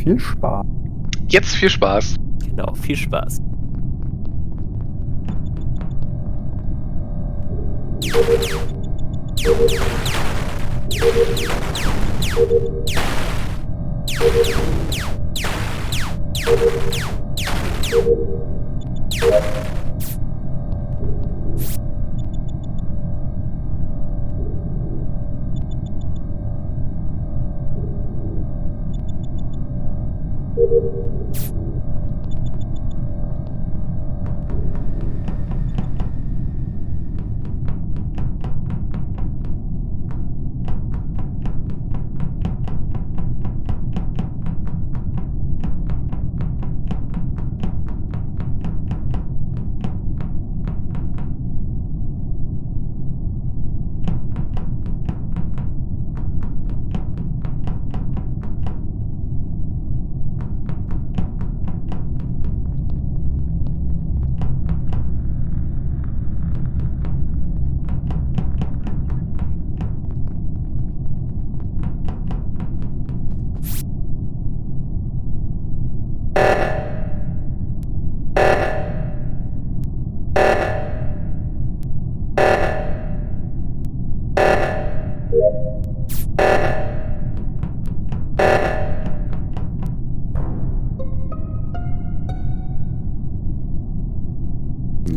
viel Spaß. Jetzt viel Spaß. Genau, viel Spaß.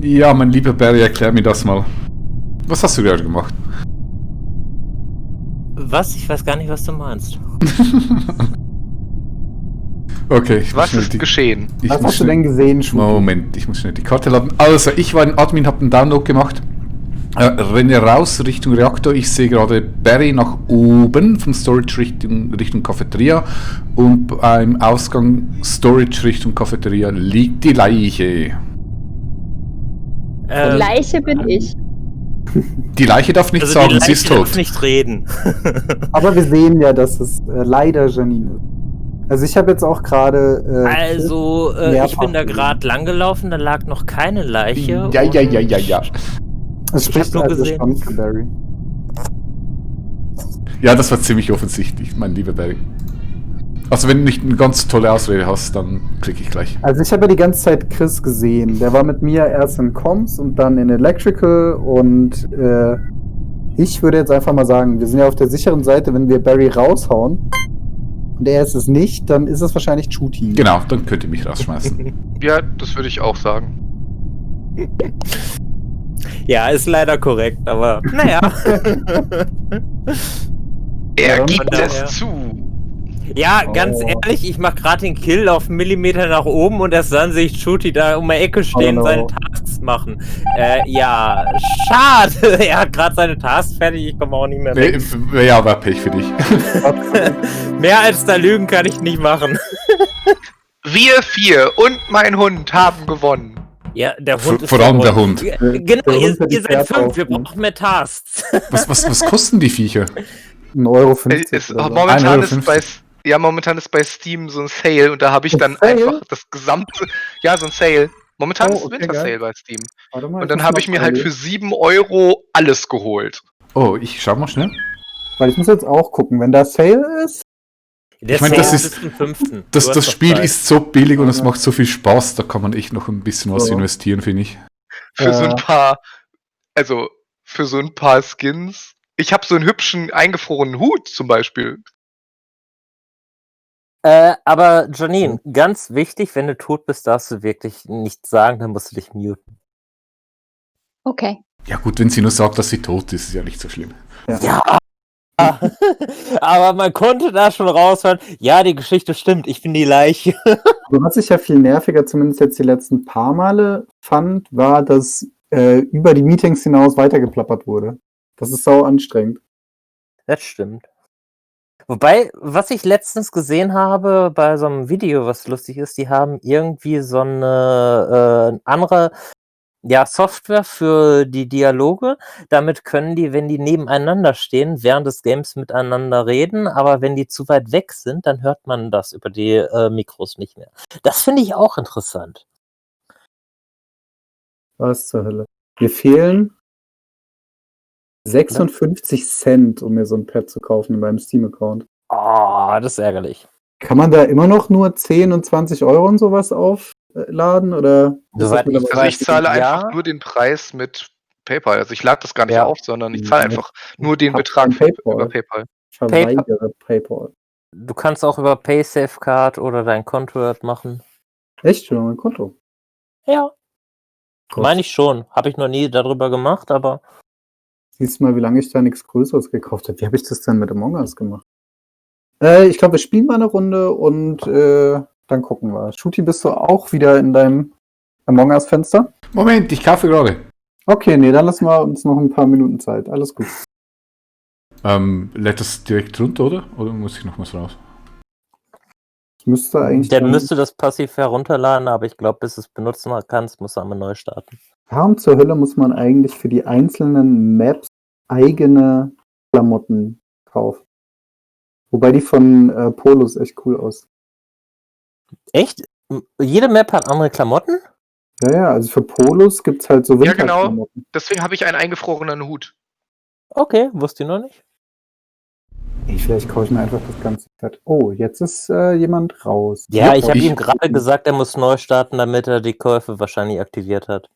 Ja, mein lieber Barry, erklär mir das mal. Was hast du gerade gemacht? Was? Ich weiß gar nicht, was du meinst. Okay, ich muss Was schnell ist geschehen? Was hast du denn gesehen, Schuh? Moment, ich muss schnell die Karte laden. Also, ich war ein Admin, habe einen Download gemacht. Renne raus Richtung Reaktor. Ich sehe gerade Barry nach oben vom Storage Richtung Cafeteria. Und beim Ausgang Storage Richtung Cafeteria liegt die Leiche. Die Leiche bin ich. Die Leiche darf nichts Also sagen, die sie ist Leiche darf tot. nicht reden. Aber wir sehen ja, dass es leider Janine ist. Also ich habe jetzt auch gerade... Also, mehrfach ich bin da gesehen. gerade lang gelaufen, da lag noch keine Leiche. Ja. Es spricht nur also gesehen. schon für Barry. Ja, das war ziemlich offensichtlich, mein lieber Barry. Also wenn du nicht eine ganz tolle Ausrede hast, dann klicke ich gleich. Also ich habe ja die ganze Zeit Chris gesehen. Der war mit mir erst in Comms und dann in Electrical und ich würde jetzt einfach mal sagen, wir sind ja auf der sicheren Seite, wenn wir Barry raushauen und er ist es nicht, dann ist es wahrscheinlich Chuti. Genau, dann könnt ihr mich rausschmeißen. Ja, das würde ich auch sagen. Ja, ist leider korrekt, aber naja. Er Ja, gibt von es daher. zu. Ja, ganz Oh. ehrlich, ich mach gerade den Kill auf einen Millimeter nach oben und erst dann sehe ich Shuti da um die Ecke stehen und Oh no. seine Tasks machen. Ja, schade. Er hat gerade seine Tasks fertig, ich komme auch nicht mehr weg. Nee, ja, war Pech für dich. Mehr als da lügen kann ich nicht machen. Wir 4 und mein Hund haben gewonnen. Ja, der Hund ist Vor allem der verrückt. Hund. Genau, Der ihr, Hund hat die ihr seid Pferde 5, wir aufnehmen. brauchen mehr Tasks. Was kosten die Viecher? 1,50 Ist, €. Oder so. momentan 1,50 ist bei momentan ist bei Steam so ein Sale und da habe ich Ein dann Sale? einfach das gesamte. Ja, so ein Sale. Momentan Oh, ist okay, Winter Sale geil. bei Steam. Warte mal, Und dann muss habe mal ich mir halt parallel- für 7 € alles geholt. Oh, ich schau mal schnell. Weil ich muss jetzt auch gucken, wenn da Sale ist, Der Ich meine, Sale das ist- bis zum 5. Das Du hast das noch Spiel Zeit. ist so billig und es Ja. macht so viel Spaß, da kann man echt noch ein bisschen was Ja. investieren, finde ich. Für so Ja. ein paar, also für so ein paar Skins. Ich habe so einen hübschen eingefrorenen Hut zum Beispiel. Aber Janine, ganz wichtig, wenn du tot bist, darfst du wirklich nichts sagen, dann musst du dich muten. Okay. Ja gut, wenn sie nur sagt, dass sie tot ist, ist ja nicht so schlimm. Ja. Aber man konnte da schon raushören, ja, die Geschichte stimmt, ich bin die Leiche. Aber was ich ja viel nerviger, zumindest jetzt die letzten paar Male fand, war, dass über die Meetings hinaus weitergeplappert wurde. Das ist sau anstrengend. Das stimmt. Wobei, was ich letztens gesehen habe bei so einem Video, was lustig ist, die haben irgendwie so eine andere Software für die Dialoge. Damit können die, wenn die nebeneinander stehen, während des Games miteinander reden, aber wenn die zu weit weg sind, dann hört man das über die Mikros nicht mehr. Das finde ich auch interessant. Was zur Hölle? Mir fehlen 56 Cent, um mir so ein Pad zu kaufen in meinem Steam-Account. Oh, das ist ärgerlich. Kann man da immer noch nur 10 und 20 Euro und sowas aufladen? Oder Soweit ich Also ich zahle Ja. einfach nur den Preis mit PayPal. Also ich lade das gar nicht Ja. auf, sondern ich zahle einfach nur den hab Betrag kein PayPal. über PayPal. verweigere PayPal. Du kannst auch über PaySafeCard oder dein Konto machen. Echt schon mein Konto? Ja. Gott. Meine ich schon. Habe ich noch nie darüber gemacht, aber Siehst du mal, wie lange ich da nichts Größeres gekauft habe. Wie habe ich das denn mit Among Us gemacht? Ich glaube, wir spielen mal eine Runde und dann gucken wir. Shooty, bist du auch wieder in deinem Among Us-Fenster? Moment, ich kaufe gerade. Okay, nee, dann lassen wir uns noch ein paar Minuten Zeit. Alles gut. Lädt das direkt runter, oder? Oder muss ich noch was raus? Ich müsste eigentlich. der dann- müsste das passiv herunterladen, aber ich glaube, bis du es benutzen kannst, musst du einmal neu starten. Warum zur Hölle muss man eigentlich für die einzelnen Maps eigene Klamotten kaufen? Wobei die von Polos echt cool aus. Echt? Jede Map hat andere Klamotten? Ja, also für Polos gibt es halt so Ja, genau. Winterklamotten. Deswegen habe ich einen eingefrorenen Hut. Okay, wusste ich noch nicht. Ey, vielleicht kaufe ich mir einfach das ganze Set. Oh, jetzt ist jemand raus. Ja, ich habe ich- ihm gerade gesagt, er muss neu starten, damit er die Käufe wahrscheinlich aktiviert hat.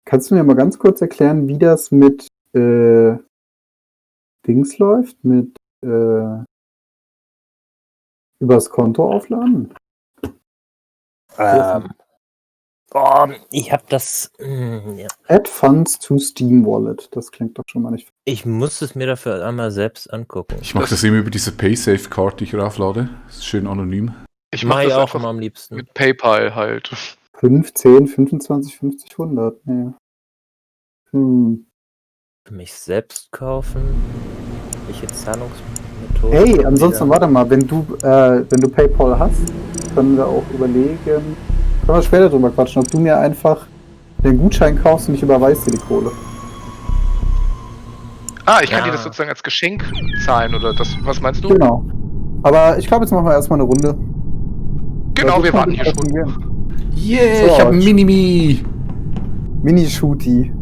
Kannst du mir mal ganz kurz erklären, wie das mit Dings läuft? Mit übers Konto aufladen? Ich habe das. Ja. Add Funds to Steam Wallet. Das klingt doch schon mal nicht. Ich muss es mir dafür einmal selbst angucken. Ich mache das immer über diese PaySafe-Card, die ich rauflade. Das ist schön anonym. Ich Mache mache ich das auch einfach immer am liebsten. mit PayPal halt. 5, 10, 25, 50, 100. Nee. Für mich selbst kaufen. Welche Zahlungsmethode? Hey, ansonsten warte mal, wenn du PayPal hast, können wir auch überlegen, können wir später drüber quatschen, ob du mir einfach den Gutschein kaufst und ich überweise dir die Kohle. Ah, ich kann Ja. dir das sozusagen als Geschenk zahlen oder das. Was meinst du? Genau. Aber ich glaube, jetzt machen wir erstmal eine Runde. Genau, Weil wir so warten kann hier das schon. fungieren. Yeah, So, ich habe ein Minimi. Mini-Shooty.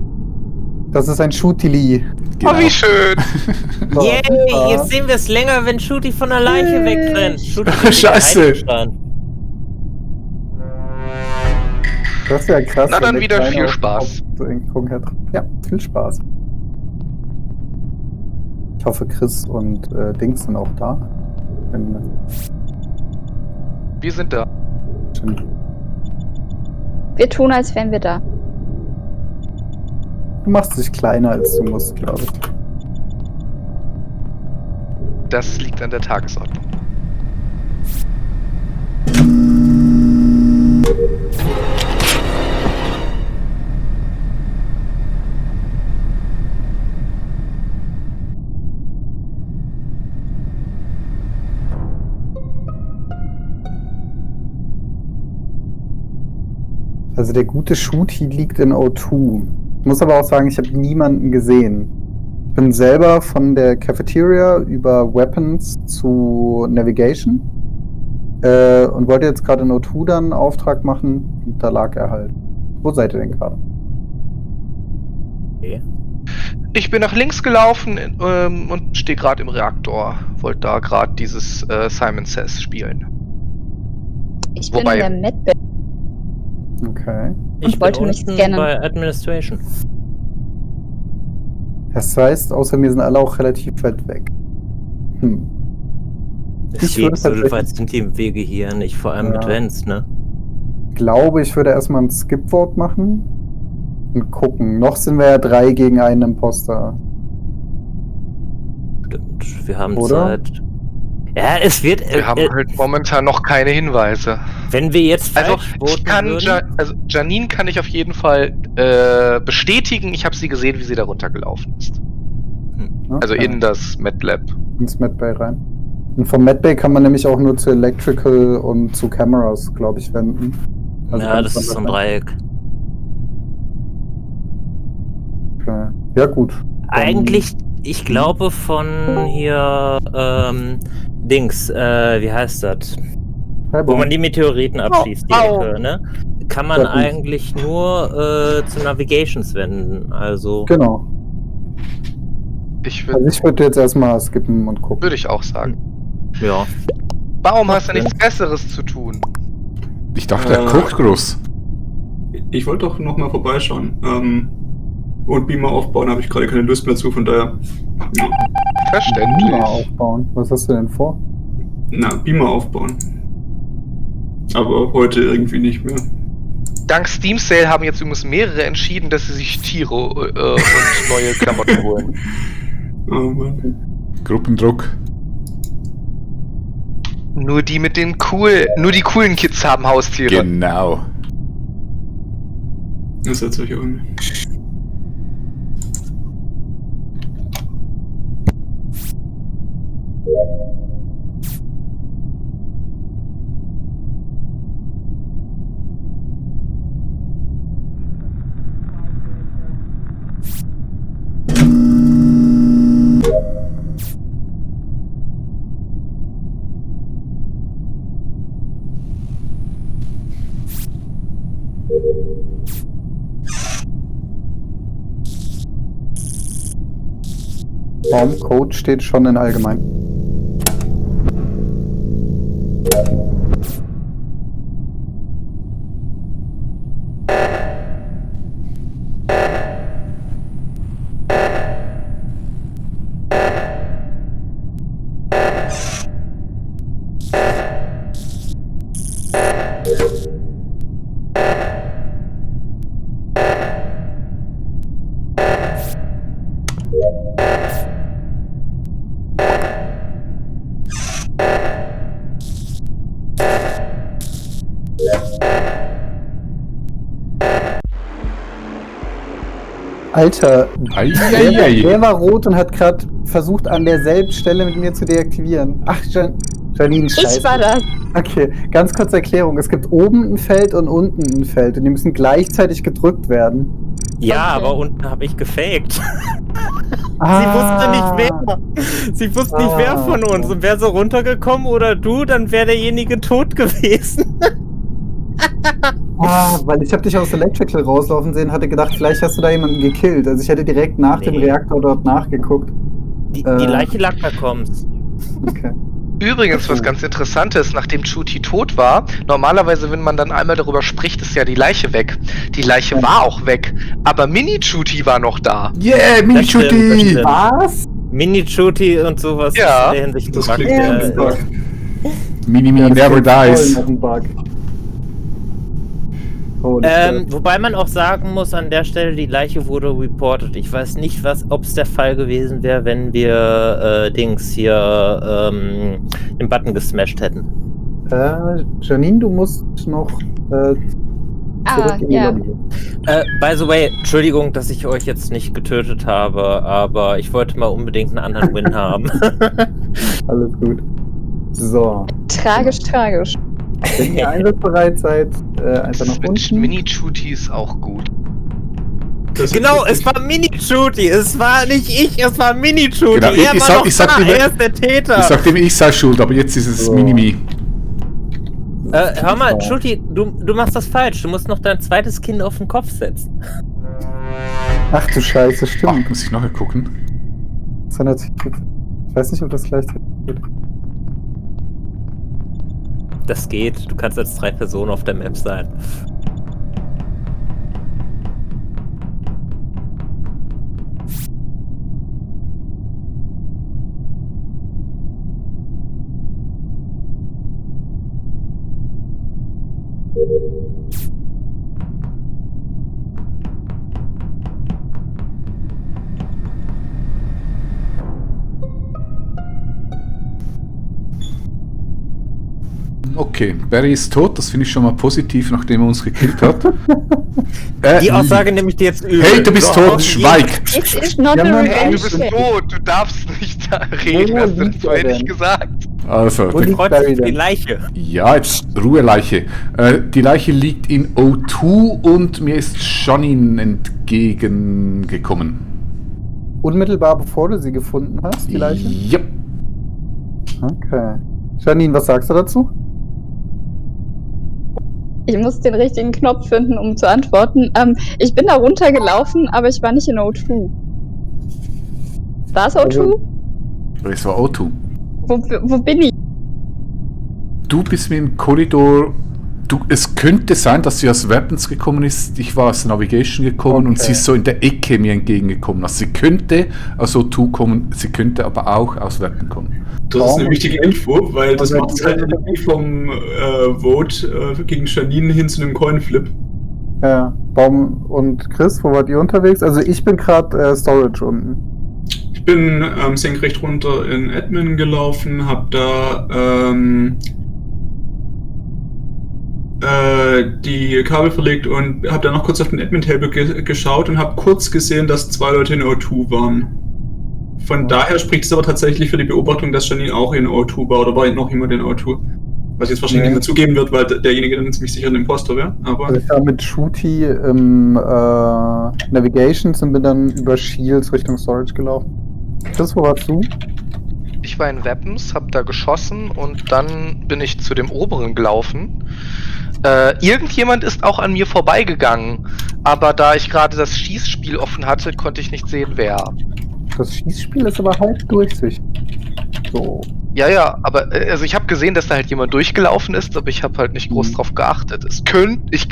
Das ist ein Shootili. Oh, wie schön! So, Yay, super. jetzt sehen wir es länger, wenn Shooty von der Leiche Yay. wegrennt. Shooty wird Scheiße. eingeschlagen. Das ist ja krass. Na wenn dann der wieder Kleine viel auf- Spaß. auf so einen Kuchen hat. Ja, viel Spaß. Ich hoffe, Chris und Dings sind auch da. Wir sind da. Wir tun, als wären wir da. Du machst dich kleiner, als du musst, glaube ich. Das liegt an der Tagesordnung. Also der gute Shooty liegt in O2. Ich muss aber auch sagen, ich habe niemanden gesehen. Ich bin selber von der Cafeteria über Weapons zu Navigation und wollte jetzt gerade in O2 dann einen Auftrag machen und da lag er halt. Wo seid ihr denn gerade? Ich bin nach links gelaufen und stehe gerade im Reaktor. Wollte da gerade dieses Simon Says spielen. Ich bin Wobei- in der Medbay. Okay. Ich bin wollte mich unten scannen. bei Administration. Das heißt, außer mir sind alle auch relativ weit weg. Ich Es würde geht, so tatsächlich- weit sind die Wege hier nicht, vor allem mit Ja. Vents, ne? Ich glaube, ich würde erstmal ein Skip-Vote machen und gucken. Noch sind wir ja 3 gegen einen Imposter. Stimmt, wir haben Oder? Zeit. Ja, es wird. Wir haben halt momentan noch keine Hinweise. wenn wir jetzt Also falsch ich voten kann würden, Janine kann ich auf jeden Fall bestätigen. Ich habe sie gesehen, wie sie da runtergelaufen ist. Also Okay. in das MedLab. ins Medbay rein. Und vom Medbay kann man nämlich auch nur zu Electrical und zu Cameras, glaube ich, wenden. Also ja, ganz das ist so ein anders. Dreieck. Okay. Ja, gut. Eigentlich, ich glaube von hier, Dings, wie heißt das? Wo man die Meteoriten abschießt, die Au. Ecke, ne? Kann man Ja, gut. eigentlich nur zu Navigations wenden. Also, Genau. Also ich würde jetzt erstmal skippen und gucken. Würde ich auch sagen. Ja. Warum hast du nichts Besseres zu tun? Ich dachte, er guckt groß. Ich wollte doch noch mal vorbeischauen. Und Beamer aufbauen habe ich gerade keine Lust mehr zu, von daher. Ja. Verständlich. Beamer aufbauen. Was hast du denn vor? Na, Beamer aufbauen. Aber heute irgendwie nicht mehr. Dank Steam Sale haben jetzt übrigens mehrere entschieden, dass sie sich Tiere und neue Klamotten holen. Oh Mann. Gruppendruck. Nur die coolen Kids haben Haustiere. Genau. Das setzt euch an. Code steht schon in allgemein. Alter, der war rot und hat gerade versucht, an derselben Stelle mit mir zu deaktivieren. Ach, Janine, scheiße. Ich war das. Okay, ganz kurze Erklärung. Es gibt oben ein Feld und unten ein Feld und die müssen gleichzeitig gedrückt werden. Ja, Okay. aber unten habe ich gefaked. Sie Ah. wusste nicht wer. Sie wusste nicht wer von uns. Und wäre so runtergekommen oder du, dann wäre derjenige tot gewesen. Weil ich habe dich aus Electrical rauslaufen sehen, hatte gedacht, vielleicht hast du da jemanden gekillt. Also ich hätte direkt nach dem Nee. Reaktor dort nachgeguckt. Die Leiche lag bei Koms. Okay. Übrigens, was ganz Interessantes, nachdem Chuti tot war, normalerweise, wenn man dann einmal darüber spricht, ist ja die Leiche weg. Die Leiche war auch weg, aber Mini-Chuti war noch da. Yeah, Mini-Chuti! Was? Mini-Chuti und sowas Ja. in der Hinsicht Das gewagt. klingt wie ein Bug. Mini-Me Das never klingt voll dies. nach einem Bug. Holy shit. Wobei man auch sagen muss, an der Stelle, die Leiche wurde reported. Ich weiß nicht, ob es der Fall gewesen wäre, wenn wir den Button gesmashed hätten. Janine, du musst noch zurück in die Ja. Lobby. By the way, Entschuldigung, dass ich euch jetzt nicht getötet habe, aber ich wollte mal unbedingt einen anderen Win haben. Alles gut. So, Tragisch, tragisch. wenn ihr einsatzbereit seid, einfach nach Mit unten. Mini-Chuti ist auch gut. Das Genau, ist es war Mini-Chuti. Es war nicht ich, es war Mini-Chuti. Genau, Er ich war sag- noch ich sag da, dir- er ist der Täter. Ich sagte ihm, ich sei schuld, aber jetzt ist es So. Mini-Me. Hör mal, Chuti, du machst das falsch. Du musst noch dein zweites Kind auf den Kopf setzen. Ach du Scheiße, Ach, stimmt. muss ich nachher gucken. 200. Ich weiß nicht, ob das gleichzeitig geht. Das geht. Du kannst als 3 Personen auf der Map sein. Okay, Barry ist tot, das finde ich schon mal positiv, nachdem er uns gekillt hat. Die Aussage nehme ich dir jetzt übel. Hey, du bist So, tot, schweig! It is not Ja, a Mann, Hey, du bist revenge. tot, du darfst nicht da reden, Wo hast du liegt das vorher er nicht denn? gesagt. Also, Wo liegt Kreuz Barry für die denn? Leiche. ja, jetzt Ruheleiche. Die Leiche liegt in O2 und mir ist Janine entgegengekommen. Unmittelbar bevor du sie gefunden hast, die Leiche? Yep. Okay. Janine, was sagst du dazu? Ich muss den richtigen Knopf finden, um zu antworten. Ich bin da runtergelaufen, aber ich war nicht in O2. War es O2? Es war O2. Wo bin ich? Du bist mir im Korridor. Es könnte sein, dass sie aus Weapons gekommen ist. Ich war aus Navigation gekommen und Okay. sie ist so in der Ecke mir entgegengekommen. Also sie könnte aus O2 kommen, sie könnte aber auch aus Weapon kommen. Das ist eine wichtige Info, weil das Also, macht es halt irgendwie vom Vote gegen Janine hin zu einem Coinflip. Ja. Baum und Chris, wo wart ihr unterwegs? Also ich bin gerade Storage unten. Ich bin senkrecht runter in Admin gelaufen, hab da die Kabel verlegt und hab dann noch kurz auf den Admin-Table geschaut und hab kurz gesehen, dass 2 Leute in O2 waren. Von daher spricht es aber tatsächlich für die Beobachtung, dass Janine auch in O2 war, oder war noch jemand in O2. Was jetzt wahrscheinlich Nee. nicht mehr zugeben wird, weil derjenige dann ziemlich sicher ein Imposter wäre. Aber Also ich war mit Shooty im Navigations und bin dann über Shields Richtung Storage gelaufen. Chris, wo warst du? Ich war in Weapons, hab da geschossen und dann bin ich zu dem oberen gelaufen. Irgendjemand ist auch an mir vorbeigegangen, aber da ich gerade das Schießspiel offen hatte, konnte ich nicht sehen, wer. Das Schießspiel ist aber halb durchsichtig. So. Ja, aber also ich habe gesehen, dass da halt jemand durchgelaufen ist, aber ich habe halt nicht groß drauf geachtet. Es könnte, ich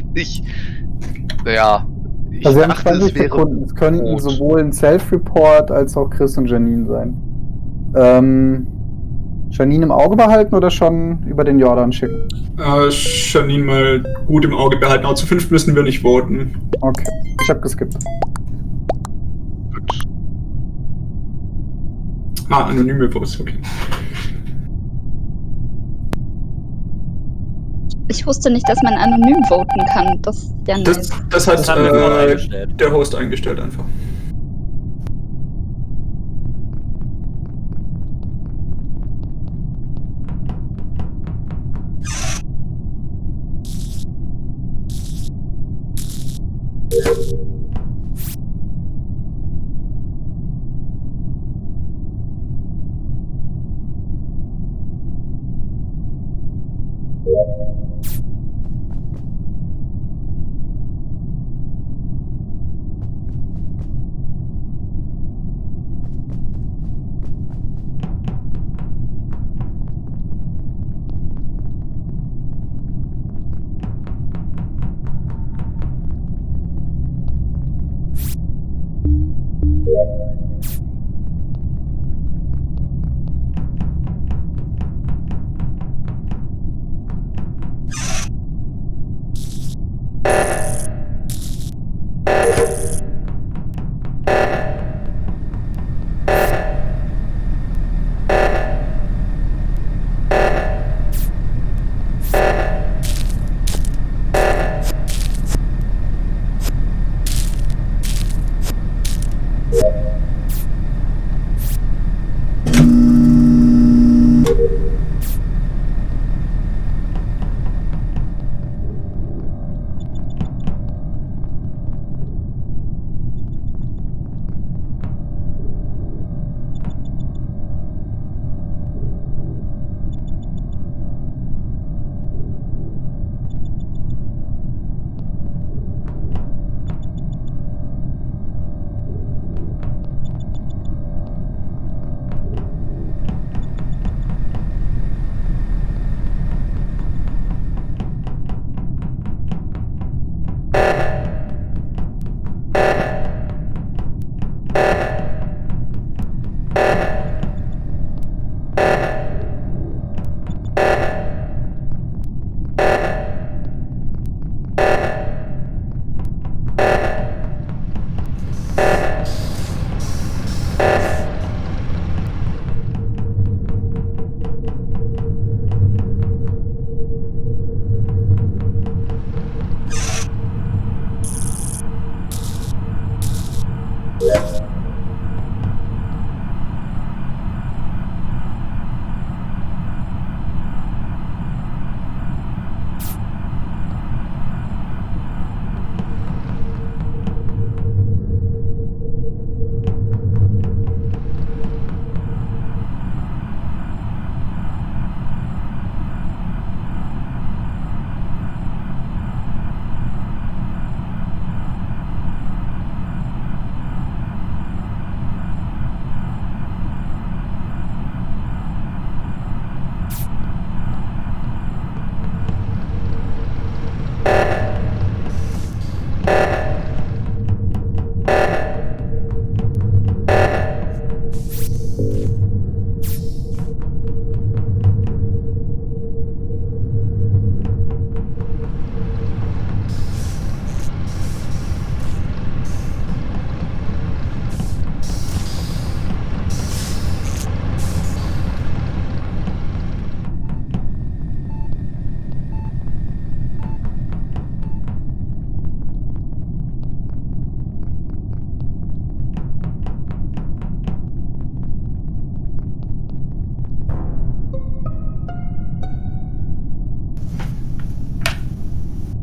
Also wir haben dachte, 20 Sekunden. Es könnten rot. sowohl ein Self-Report als auch Chris und Janine sein. Janine im Auge behalten oder schon über den Jordan schicken? Janine mal gut im Auge behalten. Aber zu 5 müssen wir nicht voten. Okay. Ich habe geskippt. Anonyme Votes, okay. Ich wusste nicht, dass man anonym voten kann. Das ist ja nice. Das hat Das haben wir vorhin eingestellt. der Host eingestellt einfach.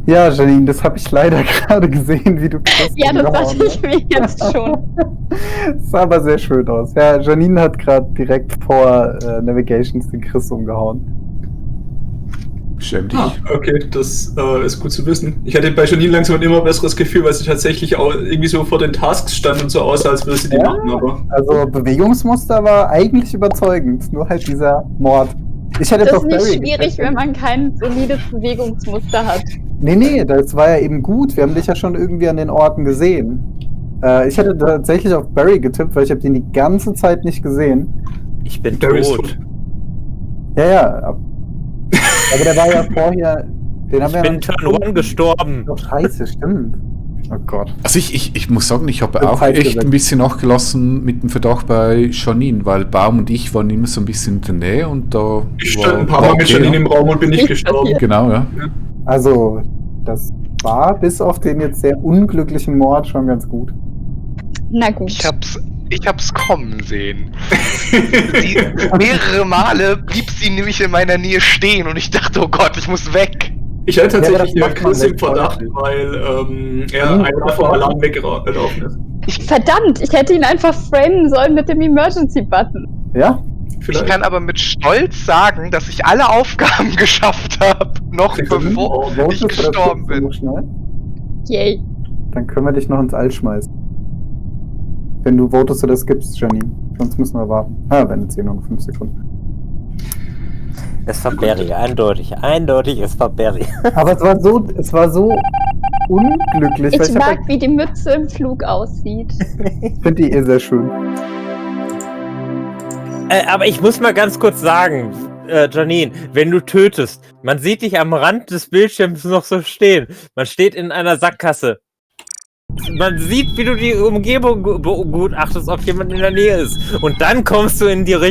Ja, Janine, das habe ich leider gerade gesehen, wie du Chris Ja, das umgehauen dachte ich hast. mir jetzt schon. Das sah aber sehr schön aus. Ja, Janine hat gerade direkt vor Navigations den Chris umgehauen. Schäm dich. Ah, okay, das ist gut zu wissen. Ich hatte bei Janine langsam ein immer besseres Gefühl, weil sie tatsächlich auch irgendwie so vor den Tasks stand und so aussah, als würde sie die Ja. machen, aber. Also Bewegungsmuster war eigentlich überzeugend, nur halt dieser Mord. Ich hätte Das jetzt ist nicht auf Barry schwierig, getippt. wenn man kein solides Bewegungsmuster hat. Nee, das war ja eben gut. Wir haben dich ja schon irgendwie an den Orten gesehen. Ich hätte tatsächlich auf Barry getippt, weil ich habe den die ganze Zeit nicht gesehen. Ich bin Barry ist tot. Ja. Aber der war ja vorher. Den haben Ich wir bin ja noch Turn 1 gestorben. Oh, scheiße, stimmt. Oh Gott. Also ich muss sagen, ich habe Das auch heißt echt gesagt. ein bisschen nachgelassen mit dem Verdacht bei Janine, weil Baum und ich waren immer so ein bisschen in der Nähe und da Ich stand ein paar Mal mit okay, Janine ja. im Raum und bin nicht Nicht gestorben. passiert. Genau, ja. Also, das war bis auf den jetzt sehr unglücklichen Mord schon ganz gut. Na gut. Ich hab's kommen sehen. Mehrere Male blieb sie nämlich in meiner Nähe stehen und ich dachte, oh Gott, ich muss weg. Ich hatte tatsächlich Ja, das macht man Chris im weg, Verdacht, voll. weil er einmal vom Alarm weggelaufen ist. Verdammt, ich hätte ihn einfach framen sollen mit dem Emergency-Button. Ja? Ich Vielleicht. kann aber mit Stolz sagen, dass ich alle Aufgaben geschafft habe, noch bevor ich Votest du das gestorben jetzt so bin. schnell? Yay. Dann können wir dich noch ins All schmeißen. Wenn du votest oder skippst, Janine. Sonst müssen wir warten. Wenn jetzt hier nur 5 Sekunden. Es war Barry, eindeutig. Eindeutig, es war Barry. Aber es war so unglücklich, weil Ich ich mag, wie die Mütze im Flug aussieht. finde die sehr schön. Aber ich muss mal ganz kurz sagen, Janine, wenn du tötest, man sieht dich am Rand des Bildschirms noch so stehen. Man steht in einer Sackgasse. Man sieht, wie du die Umgebung begutachtest, ob jemand in der Nähe ist. Und dann kommst du in die Richtung.